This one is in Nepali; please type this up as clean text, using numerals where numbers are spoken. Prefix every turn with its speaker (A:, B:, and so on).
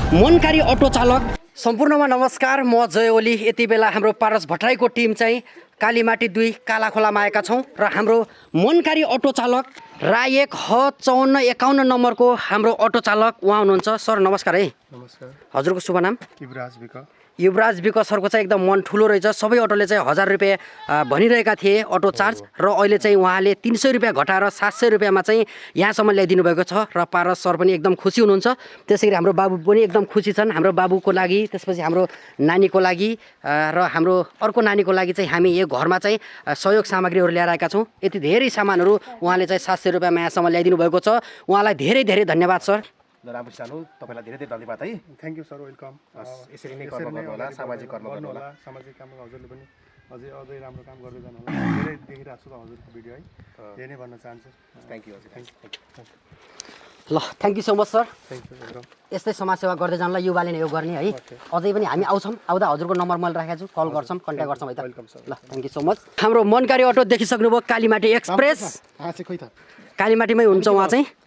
A: मनकारी अटो चालक सम्पूर्णमा नमस्कार। म जय ओली। यति बेला हाम्रो पारस भट्टराईको टिम चाहिँ कालीमाटी 2 कालाखोलामा आएका छौँ र हाम्रो मनकारी अटो चालक रायक ह 5451 नम्बरको हाम्रो अटो चालक उहाँ हुनुहुन्छ। सर नमस्कार है।
B: नमस्कार।
A: हजुरको शुभ नाम?
B: युवराज विक।
A: युवराज विक सरको चाहिँ एकदम मन ठुलो रहेछ। सबै अटोले चाहिँ 1000 रुपियाँ भनिरहेका थिए अटो चार्ज र अहिले चाहिँ उहाँले 300 रुपियाँ घटाएर 700 रुपियाँमा चाहिँ यहाँसम्म ल्याइदिनु भएको छ र पारस सर पनि एकदम खुसी हुनुहुन्छ। त्यसैगरी हाम्रो बाबु पनि एकदम खुसी छन्। हाम्रो बाबुको लागि, त्यसपछि हाम्रो नानीको लागि र हाम्रो अर्को नानीको लागि चाहिँ हामी यो घरमा चाहिँ सहयोग सामग्रीहरू ल्याएर आएका छौँ। यति धेरै सामानहरू उहाँले चाहिँ 700 रुपियाँमा यहाँसम्म ल्याइदिनु भएको छ। उहाँलाई धेरै धेरै धन्यवाद सर।
C: राम्रो सानो तपाईलाई धेरै धेरै धन्यवाद है।
B: Thank you sir, welcome.
C: यसरी नै कर्म गर्नु होला, सामाजिक कर्म गर्नु होला।
B: सामाजिक काम हजुरले पनि अझै राम्रो काम गर्दै जानु होला। धेरै देखिरहेको छु त हजुरको भिडियो है। यही नै भन्न चाहन्छु।
C: थ्याङ्क यू हजुर।
A: ल thank you so much sir.
B: Thank you welcome.
A: यस्तै समाजसेवा गर्दै जानलाई युवाले नै यो गर्ने है। अझै पनि हामी आउँछौँ, आउँदा हजुरको नम्बर मैले राखेको छु, कल गर्छौँ, कन्ट्याक्ट गर्छौँ है त। ल थ्याङ्क यू सो मच। हाम्रो मनकारी अटो देखिसक्नुभयो कालीमाटी एक्सप्रेस।
B: चाहिँ खोइ त
A: कालीमाटीमै हुन्छ उहाँ चाहिँ।